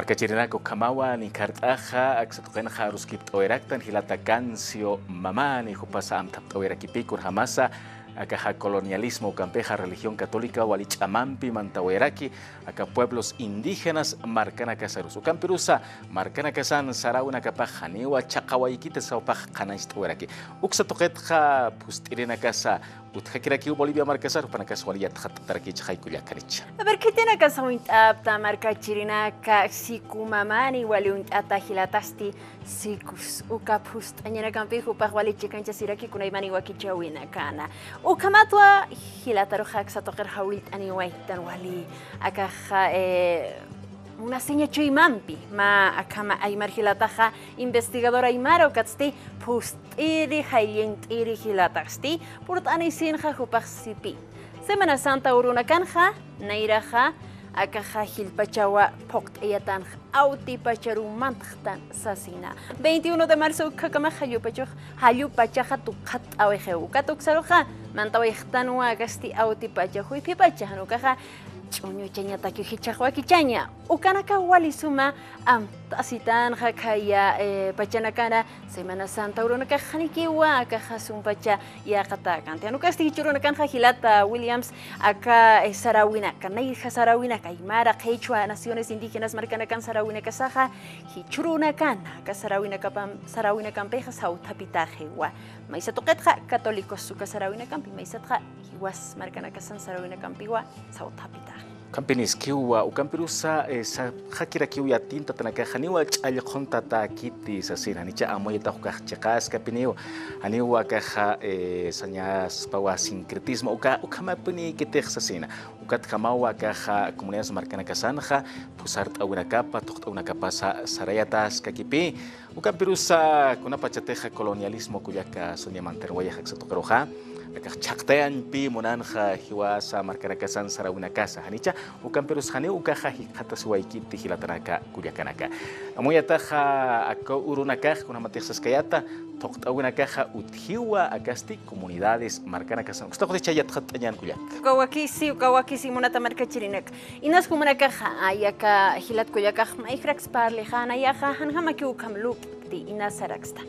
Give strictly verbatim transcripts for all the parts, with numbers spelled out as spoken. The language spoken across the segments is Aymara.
Markachirinaka, ukhamawa nikhart'axa, aksa tuqinxa aruskipt'awayaraktan jilata Cancio Mamani, jupasa amthapt'awayarakipï kunjamasa akaxa colonialismo ukampixa religión católica wali ch'amampi mantawayaraki aka pueblos indígenas markanakasarus. Ukampirusa markanakasan saräwinakapax janiwa chhaqawaykiti sawpax qhanañcht'awayraki. Uksa tuqitxa phust'irinakasa utjakirakiw Bolivia markasar, jupanakas wali yatxatt'atarakïchixay kullaka, janicha. A ver, khitinakasa uñt'apxta markachirinaka, Siku Mamani wali uñt'ata jilatasti, sikus uka phust'añanakampï jupax wali chikanchasiraki kunaymani wakichäwinakana. Ukhamatwa jilatarux aksa tuqir jawillt'aniwaytan wali akaxa, eh, munasiña chuymampi, mä akhama aymar jilataxa investigador aymara, ukatsti phust'iri, jayllint'iri jilatasti purt'anisinxa jupax sipï. Semana Santa urunakanxa nayraxa akaxa jilpachawa phuqt'ayatanxa awtipacharuw mantxtan sasina. Veintiuno de marzo ukkhakamax jallupachux, jallupachaxa tukxatt'awayixiw. Ukat uksaruxa mantawayxtanwa akasti awtipacha, juyphipacha, jan ukaxa ch'uñuchañatakiw jichhax wakichaña. Ukanakaw wali suma amtasitanxa khaya, eh, pachanakana Semana Santa urunakax janikiwa akaxa sumpacha yäqatäkanti. Jan ukasti jichhürunakanxa jilata Williams, aka, eh, saräwinaka, nayja saräwinaka, aymara, qhichwa, naciones indígenas markanakan saräwinakasaxa, jichhürunakana aka saräwinakapam-, saräwinakampixa sawthapitaxiwa. Maysa tuqitxa católicos uka saräwinakampi, maysatxa jiwas markanakasan saräwinakampiwa sawthapitax. Ukampiniskiwa, ukampirusa, eh, sapxakirakiw yatiyintatanakax janiwa ch'allquntatäkiti sasina, janicha amuyatax ukax chiqaskapiniw, janiwa akaxa, eh, sañaspawa sincretismo, uka, ukhamapinïkitix sasina. Ukatjamawa akaxa comunidades markanakasanxa phusart'awinakapa, thuqt'awinakapasa sarayatäskakipï. Ukampirusa kunapachatixa colonialismo kullaka Sonia Manterowayax aksa tuqiruxa, akax chhaqtayañpï munanxa jiwasa markanakasan saräwinakasa, janicha, ukampirus janiw ukaxa jikxatasiwaykiti jilatanaka kullakanaka. Amuyataxa aka urunakax kunjamatix saskayäta, thuqt'awinakaxa utjiwa akasti comunidades markanakasan. Ukstax utji chay yatxatt'añän kullaka. Uka wakisi, uka wakisi munata markachirinaka. Inas jumanakaxa, ay, aka jilat kullakax mayjraksa parlixänayaxa, janjamakiw ukham lup'ti, inas saraksta.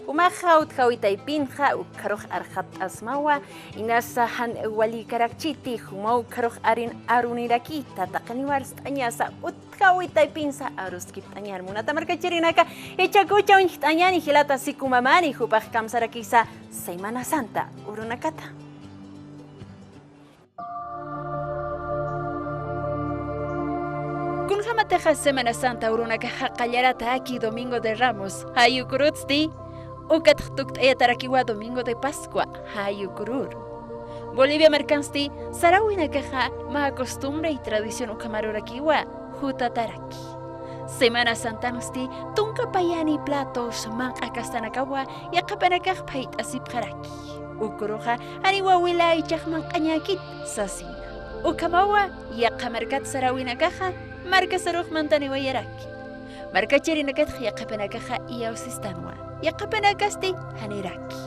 Jumaxa utjawi taypinxa, ukkharux arxatt'asmawa, inasa jan walïkarakchiti, jumaw ukkharux arin arunirakïta, taqiniw arst'añasa, utjawi taypinsa aruskipt'añän munata markachirinaka, jichhakucha uñjt'añäni jilata Siku Mamani, jupax kamsarakisa Semana Santa urunakata. Kunjamatixa Semana Santa urunakaxa qallarataki Domingo de Ramos, jay ukrutsti, ukatx tukt'ayatarakiwa Domingo de Pascua, jay ukrur. Bolivia markansti saräwinakaxa mä costumbre y tradición ukhamarurakiwa jutataraki. Semana Santansti tunka payani platos manq'a kastanakawa yaqhipanakax phayt'asipxaraki. Ukruxa janiwa wila ichax manq'añäkit sasina. Ukhamawa yaqha markat saräwinakaxa markasarux mantaniwayaraki. Markachirinakatx yaqhipanakaxa iyawsistanwa. Yaqhipanakasti janiraki.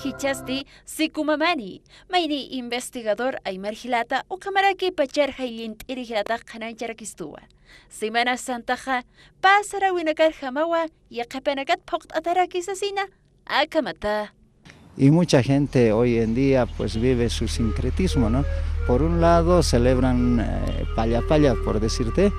Jichhasti Siku Mamani, mayni investigador aymar jilata, ukhamaraki pachar jayllint'iri jilatax qhanañcharakistuwa. Semana Santaxa pä saräwinakarjamawa yaqhipanakat phuqt'ataraki sasina, akhamata. Y mucha gente hoy en día, pues, vive su sincretismo, ¿no? Por un lado, celebran, eh, palla palla, por decirte,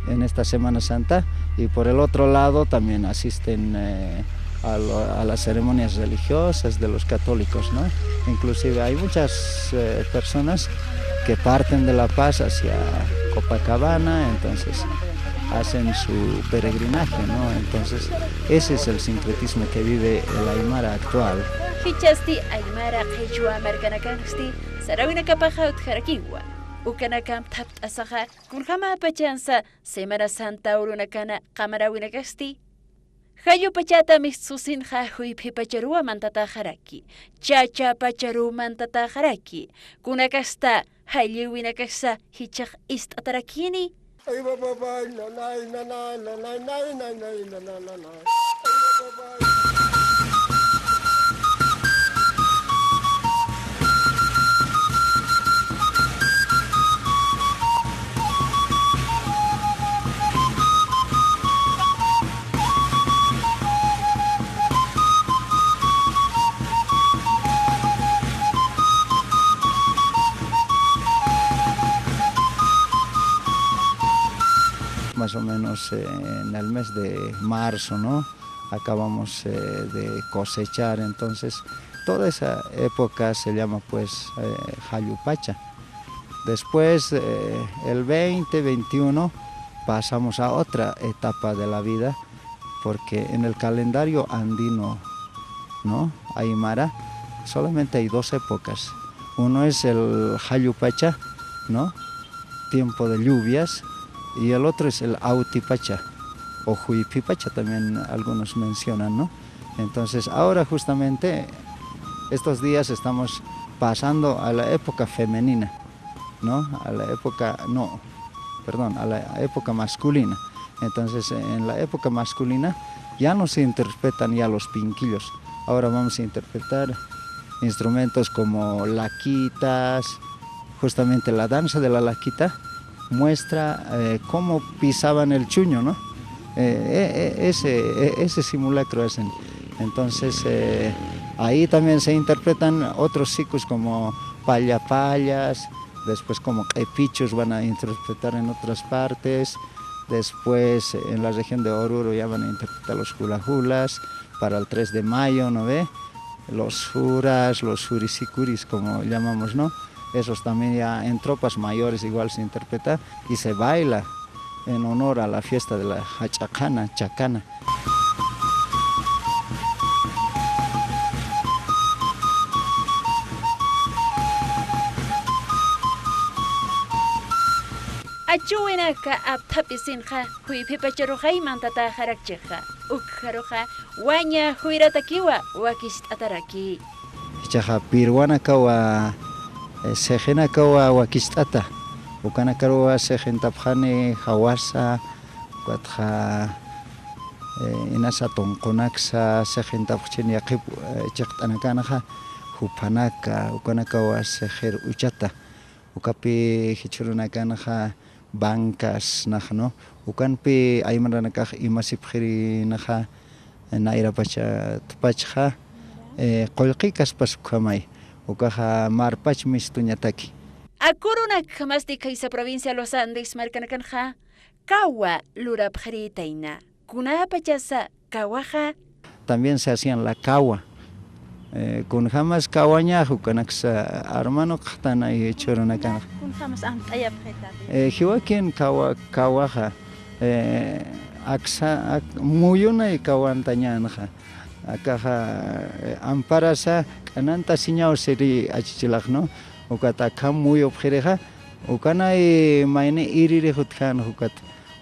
en esta Semana Santa, y por el otro lado también asisten, eh, a lo, a las ceremonias religiosas de los católicos, ¿no? Inclusive hay muchas, eh, personas que parten de La Paz hacia Copacabana, entonces hacen su peregrinaje, ¿no? Entonces, ese es el sincretismo que vive el aymara actual. Jichhasti aymara qhichwa markanakansti saräwinakapaxa utjarakiwa. Ukanakam thapt'asaxa, kunjamapachansa Semana Santa urunakana qamaräwinakasti, jallupachata mistsusinxa juyphipacharuw mantatäxaraki, chachapacharuw mantatäxaraki, kunakasta jalliwinakasa jichhax ist'atarakini. o menos, eh, en el mes de marzo, ¿no? Acabamos, eh, de cosechar, entonces toda esa época se llama, pues, eh, Jallupacha. Después, eh, el veinte veintiuno, pasamos a otra etapa de la vida, porque en el calendario andino, ¿no? Aymara, solamente hay dos épocas. Uno es el Jallupacha, ¿no? Tiempo de lluvias, y el otro es el Autipacha, o Juipipacha también algunos mencionan, ¿no? Entonces, ahora justamente, estos días estamos pasando a la época femenina, ¿no? A la época, no, perdón, a la época masculina. Entonces, en la época masculina ya no se interpretan ya los pinquillos. Ahora vamos a interpretar instrumentos como laquitas, justamente la danza de la laquita muestra, eh, cómo pisaban el chuño, ¿no? Eh, eh, eh, ese, eh, ese simulacro hacen. Entonces, eh, ahí también se interpretan otros sikus como pallapallas, después como q'ipichus van a interpretar en otras partes, después en la región de Oruro ya van a interpretar los hulahulas para el tres de mayo, ¿no ve? Los juras, los jurisikuris, como llamamos, ¿no? Esos también ya en tropas mayores igual se interpreta y se baila en honor a la fiesta de la Jach'a Qhana, Chakana. Achuwinaka apthap'isinxa, juyphipacharuxay mantataxarakchixa, ukxaruxa waña juyratakiwa wakicht'ataraki. Jichhaxa pirwanakawa, eh, sixinakawa wakicht'ata, ukanakaruwa sixintapxani jawasa, ukatxa, eh, inasa tunqunaksa sixintapxchin yaqhip, eh, chiqt'anakanxa, juphanaka, ukanakawa sixir uchata. Ukapi jichhürunakanxa bancas nax, ¿no? Ukanpi aymaranakax imasipxirinaxa, nayrapachatpachxa, eh, qullqi kaspas ukhamay, ukaxa marpach mistuñataki. Akurunakjamasti khaysa provincia Los Andes markanakanxa, kawa lurapxirïtayna. Kunapachasa kawaxa. También se hacían la kawa. Eh, kunjamas kawañax ukanaksa armanu qhtanay chhurunakanxa. Kunjamas amt'ayapxita. Eh, jiwakin kawa, kawaxa, eh, aksa, ak-, muyunay kawantañänxa. Akaxa, eh, amparasa k'anantasiñaw siri achichilax, ¿no? Ukat akham muyupxirixa, ukanay mayni iririx utjänxa ukat.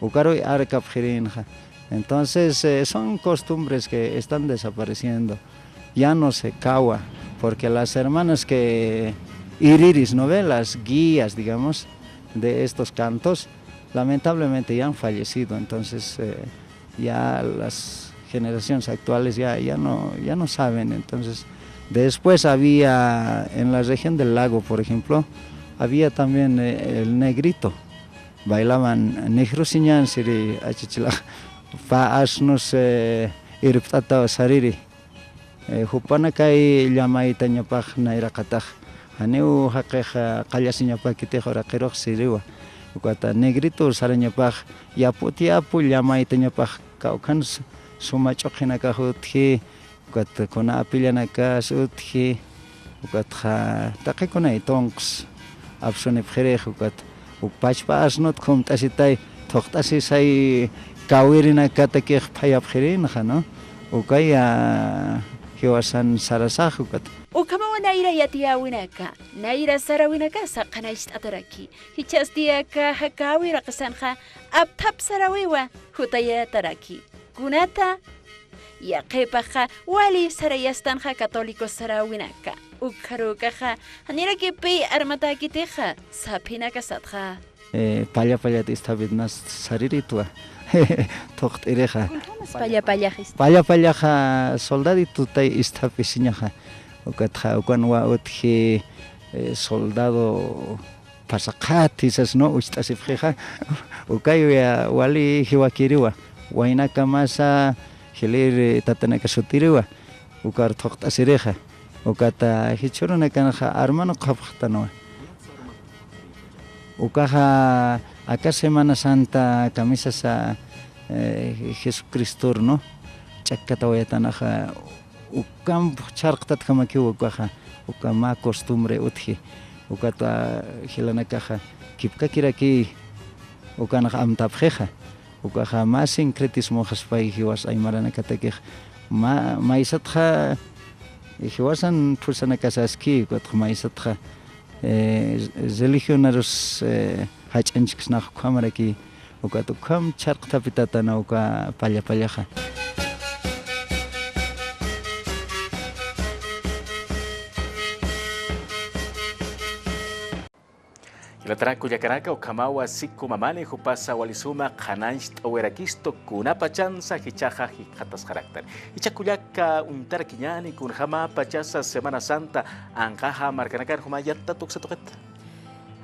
Ukaruy arkapxirinxa. Entonces, eh, son costumbres que están desapareciendo. Ya no se kawa, porque las hermanas que iriris, ¿no ve? Las guías, digamos, de estos cantos, lamentablemente ya han fallecido. Entonces, eh, ya las generaciones actuales ya, ya no, ya no saben. Entonces, después había en la región del Lago, por ejemplo, había también, eh, el negrito. Bailaban nijrusiñan siri achichilax, pä asnus, eh, irpt'ataw sariri. Eh, jupanakay llamaytañapax nayraqatax, janiw jaqix, eh, qallasiñapakitix uraqirux siriwa. Ukata negritu sarañapax, yaput yapu llamaytañapax, kawkhan s-, suma ch'uqinakax utji, ukat kuna apillanakas utji, ukatxa taqi kunay tunqs apsunipxirix, ukat uk pachpa asnut khumt'asitay, thuqt'asisay kawirinakatakix phayapxirinxa, ¿no? Ukaya jiwasan sarasax ukat. Ukhamaw nayra yatiyäwinaka, nayra saräwinakasa qhanacht'ataraki, jichhasti aka jakäwi raqisanxa apthap saräwiwa jutayataraki. Kunata yaqhipaxa wali sarayastanxa católico saräwinaka. Ukxarukaxa, janirakipi armatäkitixa, saphinakasatxa. Eh, palla pallat isthapit nas sariritwa. Thuqt'irixa. Kunjamas palla pallax istha? Palla pallaxa soldaditutay isthapisiñaxa. Ukatxa, ukan wa utji, eh, soldado pasaqhat jisas, ¿no? Ucht'asipxixa, ukay wali jiwakiriwa, waynakamasa jilïr tatanaka sutiriwa, ukar thuqt'asirixa, ukata jichhürunakanxa armanu qhapxtanwa. Ukaxa Aka Semana Santa kamisasa, eh, Jesucristor, ¿no? Ch'akkatawayatanaxa, ukamp charqtatjamakiw ukaxa, uka mä costumbre utji, ukata jilanakaxa kipkakiraki, ukanax amtapxixa, ukaxa mä sincretismoxaspay jiwas aymaranakatakix, mä, maysatxa jiwasan phusanakasaski, ukatxa maysatxa, eh, religionarus, eh, jach'anchksnax ukhamaraki, ukat ukham charqthapitatana uka palla pallaxa. Jilatanakullakanaka, ukhamawa siku mamani jupasa wali suma qhanañcht'awirakistu kunapachansa jichhaxa jikxatasxaraktan. Jichha kullaka, uñtarakiñäni kunjämapachasa Semana Santa anqaxa markanakan, juma yattat uksa tuqit.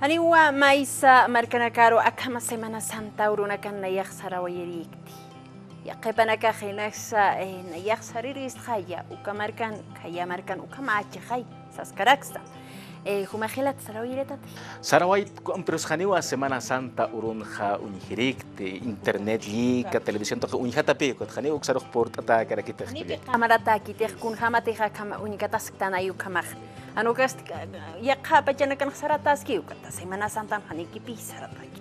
Janiwa maysa markanakaru akhama Semana Santa urunakan nayax sarawayirïkti. Yaqhipanakax inaksa, eh, nayax sarirïstxaya, uka markan, khaya markan ukhamächixay saskarakstam. Eh, juma jilat sarawayiritat. Sarawayt, ukampirus janiwa Semana Santa urunxa uñjirïkti, internet llika, televisión tuqi uñjatapï, ukat janiw uksarux purt'atäkarakitix. Janipï qamaratäkitix, kunjämatix akham uñkatasktan ay ukhamax. Jan ukasti, yaqha pachanakanx sarataski, ukata Semana Santan janikipï saratäkitix.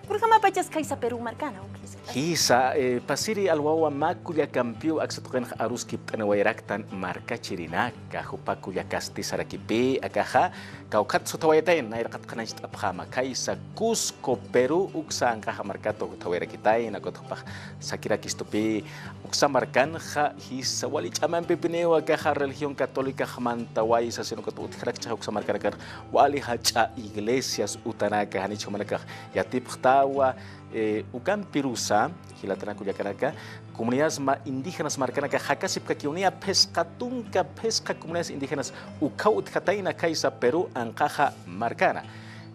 Kunjämapachas khaysa Perú markana, ukisa. Jisa, eh, pasiri alwawa mä kullakampiw aksa tuqinx aruskipt'aniwayaraktan markachirinaka, jupa kullakasti sarakipï, akaxa, kawkhat sutawayatayna, nayraqat qhanañcht'apxäma, khaysa Cusco, Perú, uksa anqaxa markata utjawayarakitayna, ukat jupax sakirakistupï, uksa markanxa, jisa, wali ch'amampipiniw akaxa religión católicax mantawaysa, sino ukat utjarakchix uksa markanakan wali jach'a iglesias utanaka, janich jumanakax yatipxtawa, eh, ukampirusa, jilatanakullakanaka, comunidades ma-, indígenas markanaka jakasipkakiw niya phisqa tunka, phisqa comunidades indígenas ukhaw utjatayna khaysa Perú anqaxa markana.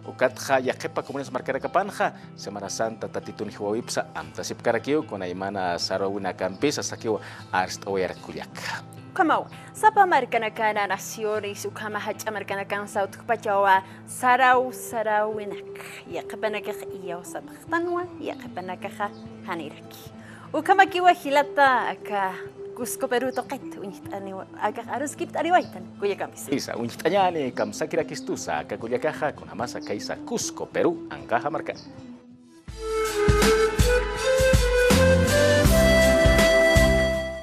Ukatxa yaqhipa comunidades markanakapanxa Semana Santa Tatitun jiwawipsa amtasipkarakiw, kunaymana sarawinakampisa sakiw arst'awayarak kullaka. Ukhamaw, sapa markanakana naciones, ukhama jach'a markanakansa utjpachawa saraw, sarawinak, yaqhipanakax iyawsapxtanwa, yaqhipanakaxa janiraki. Ukhamakiwa jilata aka Cusco Perú tuqit uñjt'aniwa, akax aruskipt'aniwaytan kullakampis. Jisa, uñjt'añäni, kamsakirakistusa aka kullakaxa, kunjämasa khaysa Cusco Perú anqaxa markan.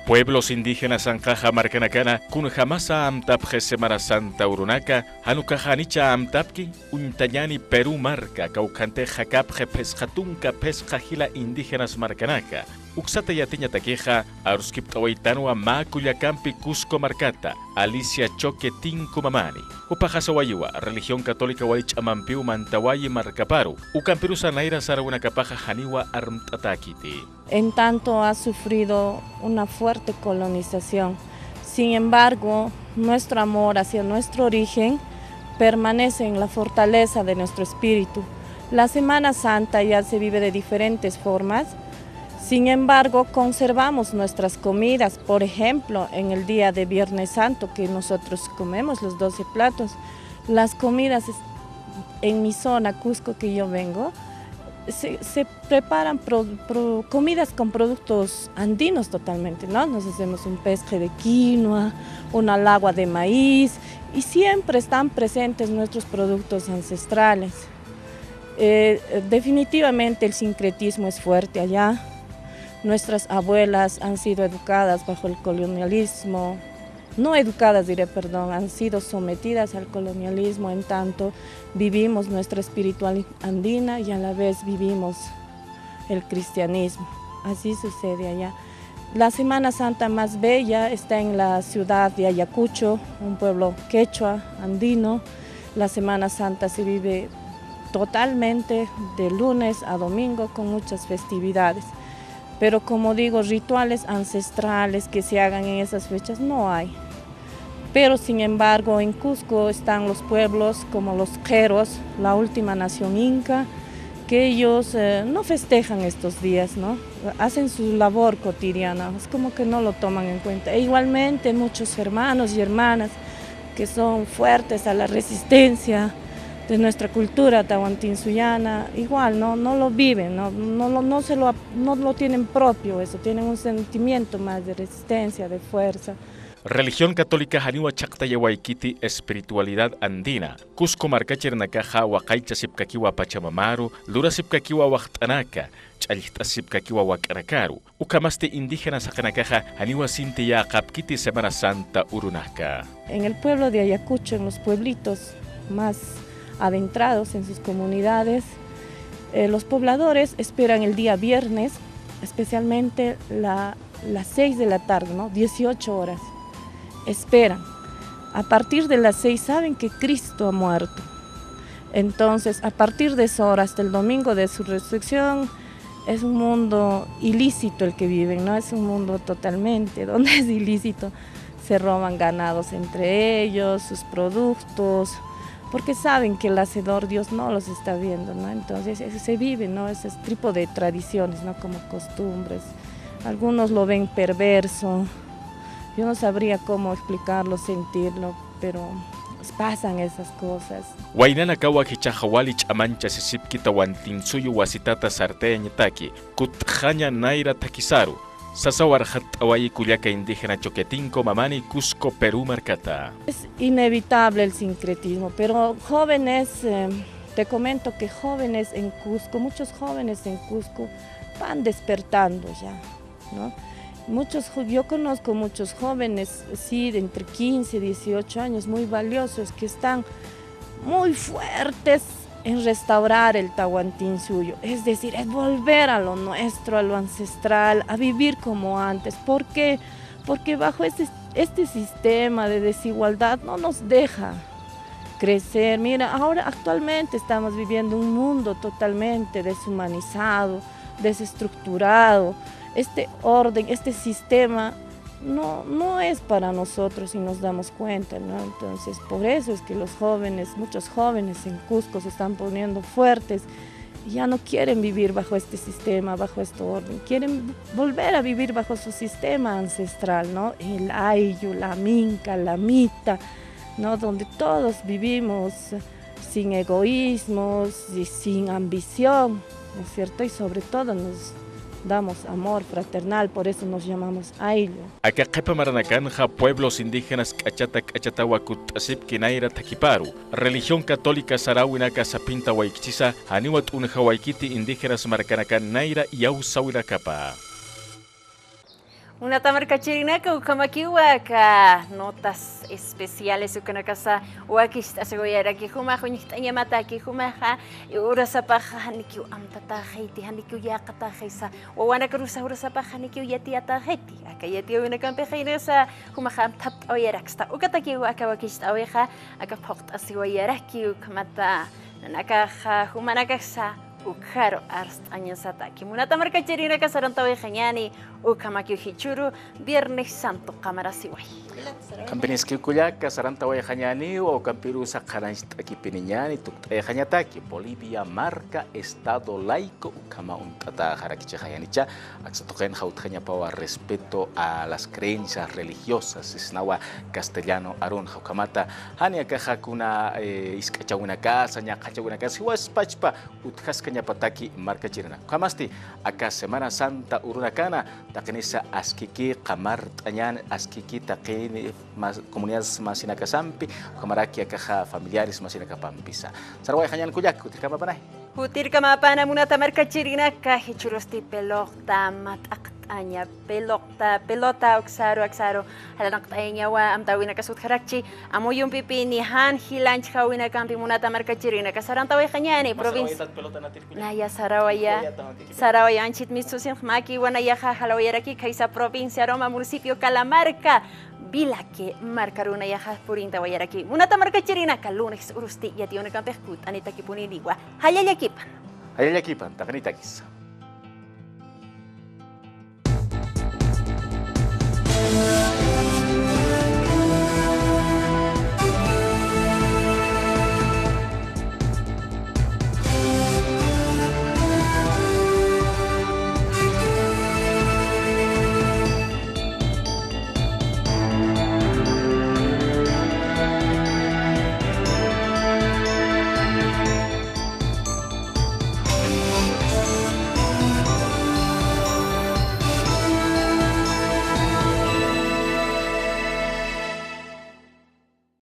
Pueblos indígenas anqaxa markanakana, kunjämasa amtapxi Semana Santa urunaka, jan ukax janicha amtapki, uñtañäni Perú marka, kawkhantix jakapxi phisqa tunka phisqa jila indígenas markanaka. Uksata yatiñatakixa, aruskipt'awaytanwa mä kullakampi Cusco markata, Alicia Choque Tinku Mamani. Jupaxa sawayiwa, religión católica wali ch'amampiw mantawayi markaparu, ukampirusa nayra sarawinakapaxa janiwa armt'atäkiti. En tanto ha sufrido una fuerte colonización. Sin embargo, nuestro amor hacia nuestro origen permanece en la fortaleza de nuestro espíritu. La Semana Santa ya se vive de diferentes formas. Sin embargo, conservamos nuestras comidas. Por ejemplo, en el día de Viernes Santo, que nosotros comemos los doce platos, las comidas es-, en mi zona, Cusco, que yo vengo, se, se preparan pro-, pro-, comidas con productos andinos totalmente, ¿no? Nos hacemos un pesque de quinoa, una lagua de maíz, y siempre están presentes nuestros productos ancestrales. Eh, definitivamente el sincretismo es fuerte allá. Nuestras abuelas han sido educadas bajo el colonialismo, no educadas, diré, perdón, han sido sometidas al colonialismo, en tanto vivimos nuestra espiritualidad andina y a la vez vivimos el cristianismo. Así sucede allá. La Semana Santa más bella está en la ciudad de Ayacucho, un pueblo quechua, andino. La Semana Santa se vive totalmente de lunes a domingo con muchas festividades. Pero como digo, rituales ancestrales que se hagan en esas fechas no hay. Pero sin embargo, en Cusco están los pueblos como los Qheros, la última nación inca, que ellos, eh, no festejan estos días, ¿no? Hacen su labor cotidiana, es como que no lo toman en cuenta. E igualmente muchos hermanos y hermanas que son fuertes a la resistencia, De nuestra cultura tawantinsuyana, igual, ¿no? No lo viven, ¿no? No lo, no se lo ap-, no lo tienen propio eso, tienen un sentimiento más de resistencia, de fuerza. Religión católica janiwa chhaqtayawaykiti espiritualidad andina. Cusco markachirinakaxa waqaychasipkakiwa Pachamamaru, lurasipkakiwa waxt'anaka, ch'allt'asipkakiwa wak'anakaru. Ukhamasti indígenas jaqinakaxa janiwa sintiyäqapkiti Semana Santa urunaka. En el pueblo de Ayacucho, en los pueblitos más adentrados en sus comunidades, eh, los pobladores esperan el día viernes, especialmente la, las seis de la tarde, ¿no? Dieciocho horas. Esperan. A partir de las seis saben que Cristo ha muerto. Entonces, a partir de esa hora hasta el domingo de su resurrección, es un mundo ilícito el que viven, ¿no? Es un mundo totalmente donde es ilícito. Se roban ganados entre ellos, sus productos, porque saben que el Hacedor Dios no los está viendo, ¿no? Entonces, eso se vive, ¿no? Ese tipo de tradiciones, ¿no? Como costumbres. Algunos lo ven perverso. Yo no sabría cómo explicarlo, sentirlo, pero pasan esas cosas. Waynanakawa jichhax wali ch'amanchasisipki Tawantinsuyu wasitata sartayañataki, kutxaña nayra thakisaru, sasaw arxatt'awayi kullaka indígena Choquetinco Mamani, Cusco, Perú markata. Es inevitable el sincretismo, pero jóvenes, eh, te comento que jóvenes en Cusco, muchos jóvenes en Cusco van despertando ya, ¿no? Muchos jo-, yo conozco muchos jóvenes, sí, de entre quince y dieciocho años, muy valiosos, que están muy fuertes en restaurar el Tawantinsuyu. Es decir, es volver a lo nuestro, a lo ancestral, a vivir como antes. ¿Por qué? Porque bajo este, este sistema de desigualdad no nos deja crecer. Mira, ahora actualmente estamos viviendo un mundo totalmente deshumanizado, desestructurado. Este orden, este sistema no, no es para nosotros y nos damos cuenta, ¿no? Entonces, por eso es que los jóvenes, muchos jóvenes en Cusco se están poniendo fuertes y ya no quieren vivir bajo este sistema, bajo este orden. Quieren volver a vivir bajo su sistema ancestral, ¿no? El ayllu, la minka, la mita, ¿no? Donde todos vivimos sin egoísmos y sin ambición, ¿no es cierto? Y sobre todo nos damos amor fraternal, por eso nos llamamos ayllu. Aka qhipa maranakanxa pueblos indígenas k'achata k'achatawa kutt'asipki nayra thakiparu, religión católica saräwinaka saphintawaykchisa, janiwa t'unjawaykiti indígenas markanakan nayra iyawsäwinakapa. Munata markachirinaka, ukhamakiwa aka notas especiales ukanakasa wakicht'asiwayaraki, jumax uñjt'añamataki, jumaxa urasapaxa janikiw amtatäxiti, janikiw yäqatäxisa, wawanakarusa urasapaxa janikiw yatiyätäxiti, aka yatiyäwinakampixa inasa jumaxa amthapt'awayaraksta. Ukatakiw aka wakicht'awixa aka phuqt'asiwayaraki, ukhamata nanakaxa jumanakasa ukxaru arst'añasataki. Munata markachirinaka, sarantawayxañäni ukhamakiw jichhüru Viernes Santo qamarasiway. Ukampiniskiw kullaka, sarantawayxañäniwa, ukampirusa qhanañcht'akipiniñäni tukt'ayxañataki Bolivia marka estado laico ukhama uñt'atäxarakchixayanicha, aksa tuqinxa utjañapawa respeto a las creencias religiosas, sisnawa castellano arunxa, ukhamata jani akaxa kuna, eh, isk'achawinakasa, ñaqhachawinakasa, jiwas pachpa utjaskañapataki markachirinaka. Ukhamasti aka Semana Santa urunakana taqinisa askiki qamart'añän, askiki taqini mas-, comunidades masinakasampi, ukhamaraki akaxa familiares masinakapampisa. Sarawayxañän kullaka, jutirkamapana. Jutirkamapana munata markachirinaka, jichhürusti pelota, mat'aqt'aña, pelota, pelota, uksaru, aksaru jalanaqt'ayañawa, amtäwinakas utjarakchi, amuyumpipini, jan jilanchjäwinakampi munata markachirinaka, sarantawayxañäni, provincia. Naya sarawaya, sarawaya, anchhit mistusin, jamakiwa nayaxa jalawayaraki, khaysa provincia Roma, municipio Calamarca, Vilaque markaru nayaxa purintawayaraki. Munata markachirinaka, lunes urusti yatiyäwinakampix kutt'anitakipuniniwa. Jallallakipan. Jallallakipan, taqinitakis.